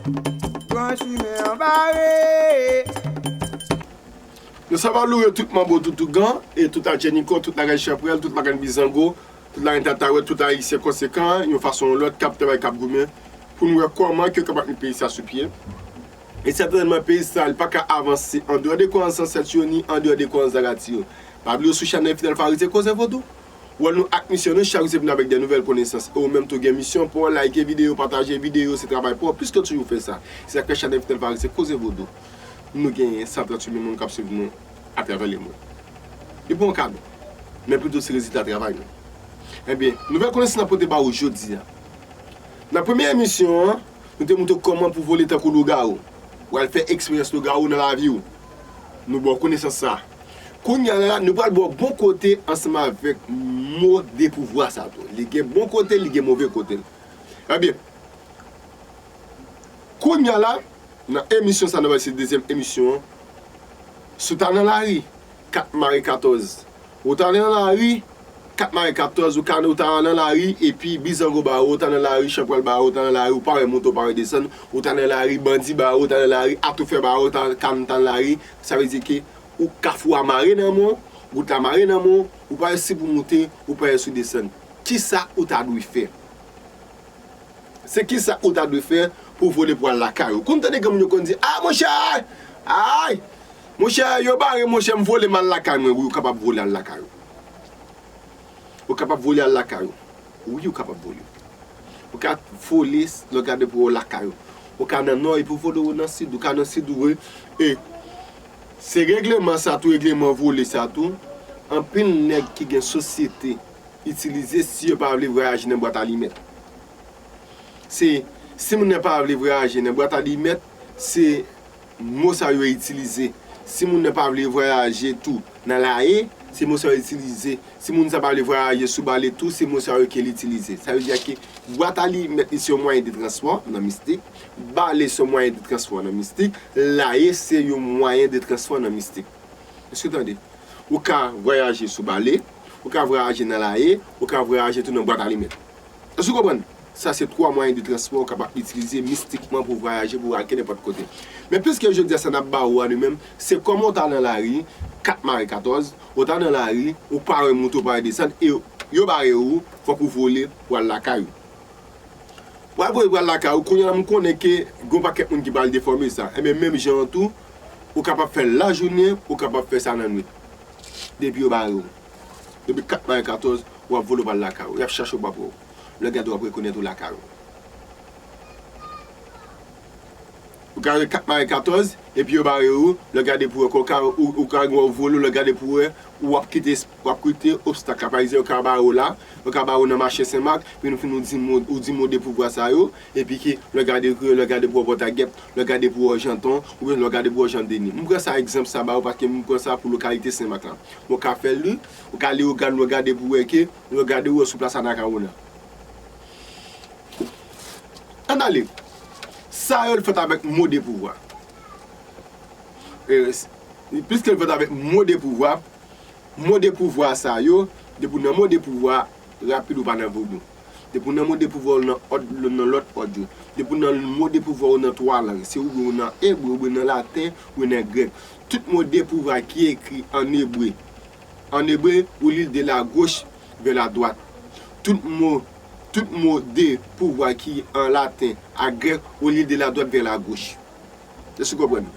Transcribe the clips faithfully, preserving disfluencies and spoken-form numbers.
Gran chimen an bare. Nou sa va loure tout manbo tout ougan, e tout adjenikò, tout larenn chanpwèl, tout larenn bizango, tout larenn tatawèt, tout ayisyen konsekan, yon fason ou lòt, k ap travay, k ap goumen, pou nou wè kòman ke yo kapab met peyi sa sou pye. E sètènman, peyi sa, li pa ka avanse andeyò de kwayans zansèt yo, ni andeyò de kwayans zarati yo. Pa bliye sou chanèl Fidèl Farizyen Koze Vodou. Wòl nou ak misyon nou, chak jou se vin avèk de nouvèl konesans. E ou menm tou gen misyon pou w like videyo, pataje videyo, se travay pa w, pliske toujou fè sa. Se sa k fè chanèl Fidèl Farizyen Koze Vodou. Nou genyen san tranntuit mil moun k ap swiv nou atravè lemonn. Li pa yon kado, men pito se rezilta travay nou. Ebyen, nouvèl konesans n ap pote ba ou jodi a. Nan premye emisyon an, nou te montre w kòman pou vole tankou lougawou. W al fè eksperyans lougawou nan lavi w. Nou ba w konesans sa a. Kounye a la, nou pral ba w bon kote ansanm avèk mo de pouvwa sa tou. Li gen bon kote l, li gen move kote l. Ebyen, kounye a la, nan emisyon sa, nou pral se dezyèm emisyon an. Si w ta nan lari, kat mare katòz. Ou ta nan lari, kat mare katòz, ou ka, ou ta nan lari, epi bizango ba ou, ou ta nan lari, chanpwèl ba ou, ou ta nan lari, ou pa wè monte, ou pa wè desann, ou ta nan lari, bandi ba ou, ou ta nan lari, atoufè ba ou, ou ta, ka, ta nan lari, sa vle di ke ou kafou a mare nan men w, wout la mare nan men w, ou pa wè si pou monte, ou pa wè si pou desann. Kisa ou ta dwe fè? Se kisa ou ta dwe fè pou w vole pou al lakay ou? Konn tande granmoun yo konn di, "A, monchè! Ay! Monchè, yo bare, monchè, m vole, m al lakay mwen." Wi, ou kapab vole al lakay ou. Ou kapab vole al lakay ou. Wi, ou kapab vole. Ou ka vole, lè w gade pou w lakay ou. Ou ka nan nò, epi w vole ou nan sid. Ou ka nan sid, ou e. Se regleman sa tou, regleman vole sa tou. Anpil nèg ki gen sosyete itilize si yo pa vle vwayaje nan bwat alimèt. Se, si moun nan pa vle vwayaje nan bwat alimèt, se mo sa yo itilize. Si moun nan pa vle vwayaje tou nan laye, se mo sa yo itilize. Si moun sa pa vle vwayaje sou bale tou, se mo sa yo ke l itilize. Sa vle di ke bwat alimèt li se yon mwayen de transpò nan mistik, bale se yon mwayen de transpò nan mistik, laye se yon mwayen de transpò nan mistik. Èske w tande? Ou ka vwayaje sou bale, ou ka vwayaje nan laye, ou ka vwayaje tou nan bwat alimèt. Èske w konprann? Sa se twa mwayen de transpò ou kapab itilize mistikman pou vwayaje, pou al kenenpòt kote. Men piske jodi a sa n ap ba ou a nou menm, se kòman w ta nan lari, kat mare katòz, ou ta nan lari, ou pa wè monte, ou pa wè desann, e yo bare ou, fòk ou vole pou al lakay ou. W ap voye pral lakay ou, kounye a la m konnen ke gen yon pakèt moun ki pral defòme sa. Ebyen, menm jan an tou, ou kapab fè l lajounen, ou kapab fè sa nan nwit. Depi yo bare w. Depi kat mare katòz, w ap vole pral lakay ou. Y ap chache w pa pran w. Lè gade w ap rekonèt ou lakay ou. Ou ka rive kat mare katòz, epi yo bare ou, lè gade pou wè, ou ka, ou, ou ka gen w vole, lè gade pou wè, w ap kite, w ap kite obstak la. Pa egzanp, yo ka bare w la, yo ka bare w nan mache Senmak, epi nou fin ou di mo, ou di mo de pouvwa sa yo, epi ke lè gade pou wè, lè gade pou wè Pòtagèp, lè gade pou wè Janton, oubyen lè gade pou wè Jan Deni. M pran sa egzanp sa ba ou, paske m pran sa pou lokalite Senmak la. Ou ka fè l, ou ka Leyogàn, lè gade pou wè ke, lè gade ou wè sou plas Anakawona. Ann ale. Sa yo l fèt avèk mo de pouvwa. E, s-, piske l fèt avèk mo de pouvwa, mo de pouvwa sa yo, depi w nan mo de pouvwa, rapid ou pa nan vodou. Depi w nan mo de pouvwa ou nan òd, nan lòt òd yo. Depi w nan mo de pouvwa ou nan twa lang, se oubyen ou nan ebre, oubyen nan laten, oubyen nan grèk. Tout mo de pouvwa ki ekri an ebre, an ebre, ou li l de la goch vè la dwat. Tout mo, tout mo de pouvwa ki an laten ak grèk, ou li l de la dwat vè la goch. Èske w konprann?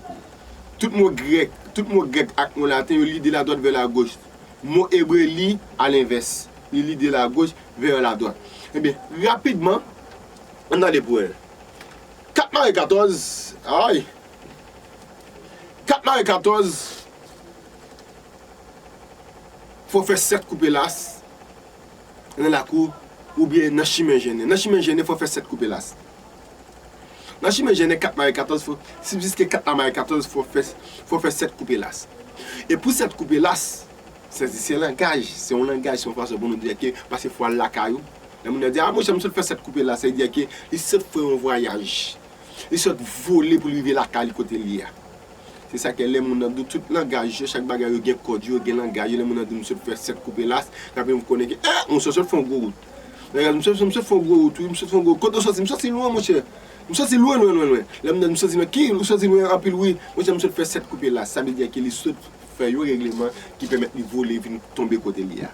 Tout mo grèk, tout mo grèk ak mo laten, yo li de la dwat vè la goch. Mo ebre li a lenvès. Li li de la goch vè la dwat. Ebyen, rapidman, ann ale pou wè. Kat mare katòz, ay! Kat mare katòz, fò w fè sèt koupe las nan lakou oubyen nan chimen jennen. Nan chimen jennen, fò w fè sèt koupe las. Nan chimen jennen, kat mare katòz, fò, si jiske kat la mare katòz, fò w fè, fò w fè sèt koupe las. E pou sèt koupe las, sa se, se langaj, se yon langaj, se yon fason pou nou di ke, paske fò w al lakay ou. Lè moun nan di, "A, monchè, m sot fè sèt koupe las," sa vle di ke li sot fè yon vwayaj. Li sot vole pou li rive lakay li kote l ye a. Se sa ke lè moun nan di w tout langaj yo, chak bagay yo gen kòd yo, gen langaj yo. Lè moun nan di w, "M sot fè sèt koupe las," rapid ou konnen ke, eh, monchè, sot fè yon gwo wout. Lè gade, "M sot, m sot fè yon gwo wout, wi, m sot fè yon gwo wout." Kote w soti? "M soti lwen, monchè." M soti lwen, lwen, lwen, lwen. Lè m, m soti lwen, ki, m soti lwen anpil, wi. Monchè, m sot fè sèt koupe las. Sa vle di ke li sot fè yon regleman ki pèmèt li vole vin tonbe kote li a.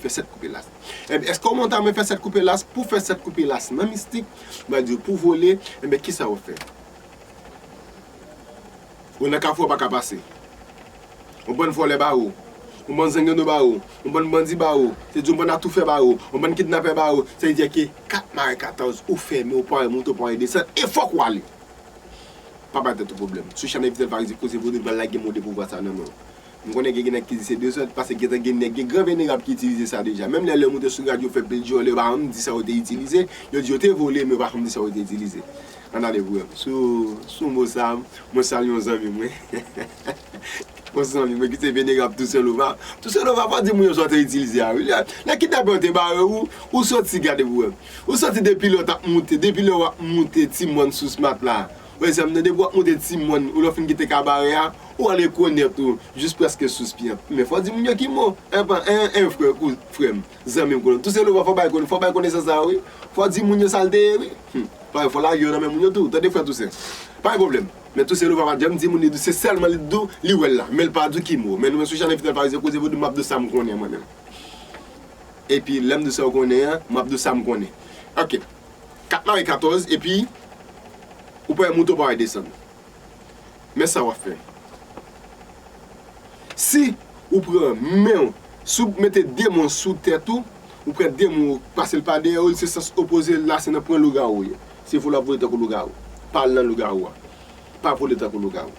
Fè sèt koupe las. Ebyen, èske w monta mwen fè sèt koupe las? Pou fè sèt koupe las nan mistik, m va di w pou vole, ebyen, kisa w fè? Ou nan kafou, ou pa ka pase. Yon bann vòlè ba ou. Yon bann zangodo ba ou. Yon bann bandi ba ou. Se di yon bann atoufè ba ou. Yon bann kidnapè ba ou. Sa vle di ke kat mare katòz, ou fèmen, ou pa wè moute, ou pa wè desann. E fòk ou ale. Pa bay tèt ou pwoblèm. Sou chanèl Fidel Farizi Koze Vodou, m pral lage mo de pouvwa sa nan men w. M konnen gen, gen nèg ki di se dezòd, paske gentan gen nèg, gen gran venerab ki itilize sa deja. Menm lè, lè yo moute sou radyo, fè pil djòlè, yo pa janm di sa yo te itilize. Yo di yo te vole, men yo pa janm di sa yo te itilize. Ann ale pou wè. Sou, sou mo sa, mwen salye yon zanmi mwen. Yon zanmi mwen ki se venerab Toussaint Lova. Toussaint Lova, fò di moun yo sa w te itilize a, wi. Lè, lè kidnapè yo te bare ou, ou soti gade pou wè. Ou soti depi lè w t ap moute, depi lè w ap moute ti mòn sou smat la. Wè, zanmi, depi w ap moute ti mòn, ou lè w fin kite kabarè a, ou al rekonèt ou, jis prèske sou pye an. Men fò di moun yo ki mo, en, en, en, frè, kou, frè m, zanmi m, konnen. Toussaint Lova, fò bay konnen, fò bay konnen sa, sa, wi. Fò di moun yo sa l te ye, wi. Hmm. Parèy, fò lage yo nan men moun yo tou, tande frè Toussaint. Pa gen pwoblèm. Men Toussaint Lova pa janm di moun li, se sèlman li di w, li wè l la. Men l pa di w ki mo. Men nou menm sou chanèl Fidel Farizi Koze Vodou, m ap di w sa m konnen, mwen menm. Epi, lè m di w sa w konnen an, m ap di w sa m konnen. Ok. Kat mare katòz, epi ou pa wè moute, ou pa wè desann. Men sa w ap fè. Si ou pran men w, si w mete de men w sou tèt ou, ou pran de men w, pase l pa dèyè w, se sans opoze l la, se nan pwen lougawou w ye. Se vole w ap vole tankou lougawou. Pa al nan lougawou a. Pa vole tankou lougawou.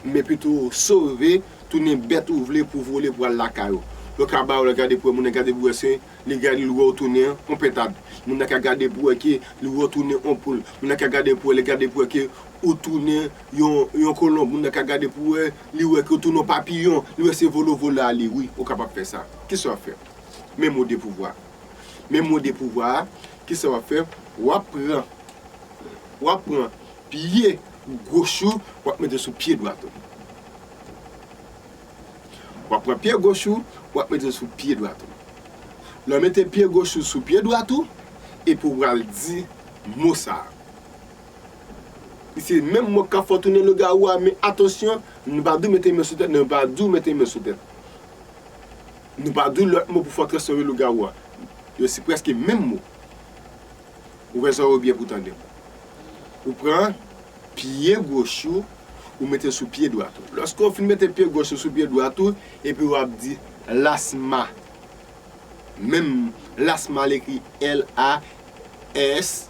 Men pito sove, tounen bèt ou vle pou vole pou al lakay ou. Yo ka ba w lè gade pou wè, moun nan gade pou wè se, li gade, li wè w tounen yon pentad. Moun nan ka gade pou wè ke li wè w tounen yon poul. Moun nan ka gade pou wè, li gade pou wè ke ou tounen yon, yon kolonb. Moun nan ka gade pou wè, li wè ke ou tounen yon papiyon. Li wè se vole w vole ale, wi, ou kapab fè sa. Kisa w ap fè? Men mo de pouvwa. Men mo de pouvwa a, kisa w ap fè? W ap pran W ap pran pye goch ou, w ap mete sou pye dwat ou. W ap pran pye goch ou, w ap mete sou pye dwat ou. Lè w mete pye goch ou sou pye dwat ou, epi w pral di mo sa a. Se menm mo k ap fè w tounen lougawou a, men atansyon, nou pa di w mete men sou tèt, nou pa di w mete men sou tèt. Nou pa di w lòt mo pou fè w transfòme lougawou a. Yo se prèske menm mo. Ou fè zòrèy ou byen pou tande. Ou pran pye goch ou, ou mete sou pye dwat ou. Lòske w fin mete pye goch ou sou pye dwat ou, epi w ap di lasma. Menm lasma, l ekri L A S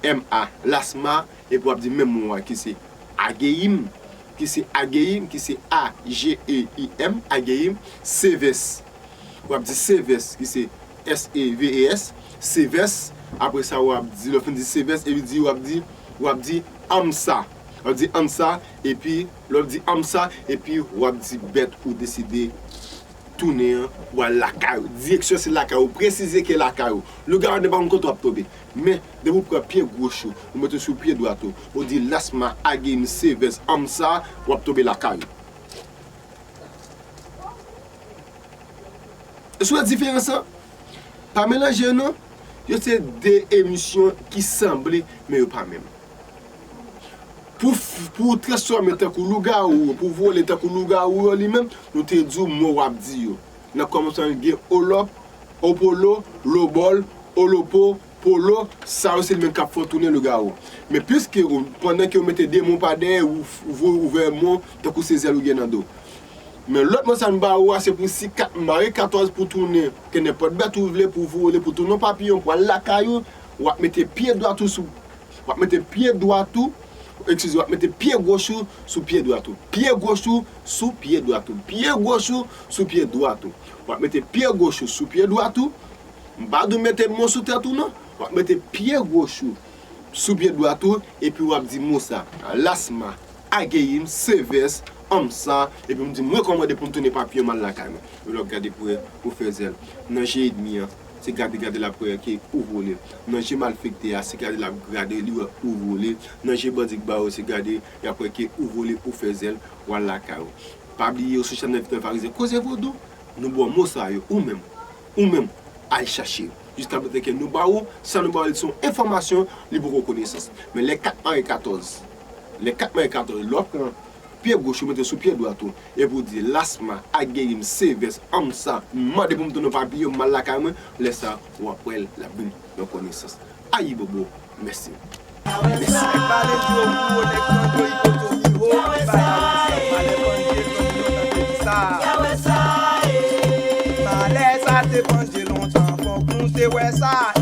M A. Lasma, epi w ap di menm mo a ki se ageyim, ki se ageyim, ki se A G E I M, ageyim, sevès. W ap di sevès, ki se S E V E S, sevès. Apre sa, w ap di, lè w fin di sevès, epi di, w ap di, w ap di anmsa. W ap di anmsa, epi, lè w di anmsa, epi w ap di bèt ou deside tounen an, w al lakay ou. Direksyon se lakay ou. Presize ke lakay ou. Lougawou a pa konn kote w ap tonbe. Men, depi w pran pye goch ou, ou mete sou pye dwat ou, ou di lasma, ageyim, sevès, anmsa, w ap tonbe lakay ou. Èske w wè diferans lan? Pa melanje yo non. Yo se de emisyon ki sanble, men yo pa menm. Pou, pou w transfòme tankou lougawou, pou w vole tankou lougawou yo li menm, nou te di w mo w ap di yo. Nan kòmansman gen olòp, opolo, lobòl, olopo, polo, sa yo se li menm k ap fè w tounen lougawou. Men piske ou, pandan ke w mete de mo pa dèyè, ou, ou, ou ouvè mo tankou se zèl ou gen nan do. Men lòt mo sa m ba ou a, se pou si kat mare katòz pou tounen, ke nenpòt bèt ou vle, pou vole, pou tounen yon papiyon, pou al lakay ou, w ap mete pye dwat ou sou, w ap mete pye dwat ou, eskize, w ap mete pye goch ou sou pye dwat ou. Pye goch ou sou pye dwat ou. Pye goch ou sou pye dwat ou. W ap mete pye goch ou sou pye dwat ou. M pa di w mete mo sou tèt ou non. W ap mete pye goch ou sou pye dwat ou, epi w ap di mo sa, lasma, ageyim, sevès, anmsa, epi m di, m rekòmande pou m tounen papiyon m al lakay mwen. Epi lè w gade pou wè, ou fè zèl. Nan je ènmi an, se gade, gade l ap wè ke ou vole. Nan je malfektè a, se gade l ap gade, li wè ou vole. Nan je bandi k ba ou, se gade, y ap wè ke ou vole, ou fè zèl, w al lakay ou. Pa bliye, ou sou chanèl Fidel Farizi Koze Vodou, nou ba w mo sa yo, ou menm, ou menm, al chache yo. Jiskaprezan ke nou ba ou, sa nou ba ou, li se yon enfòmasyon, li poko konesans. Men lè kat mare katòz, lè kat mare katòz, lè w ap pran pye goch ou mete sou pye dwat ou, epi w di, "Lasma, Agerim, Sevès, Anmsa, m mande pou m tounen pa piye, m al lakay mwen," lè sa a, w ap wè l, l ap vin yon konesans. Ayibobo, mèsi. Nèg pale di yo gwo, nèg tande yo ipoto pi wo, ki bay a wè sa, malè panje, tande yo tande di sa. Malè sa te panje lontan, fòk nou te wè sa.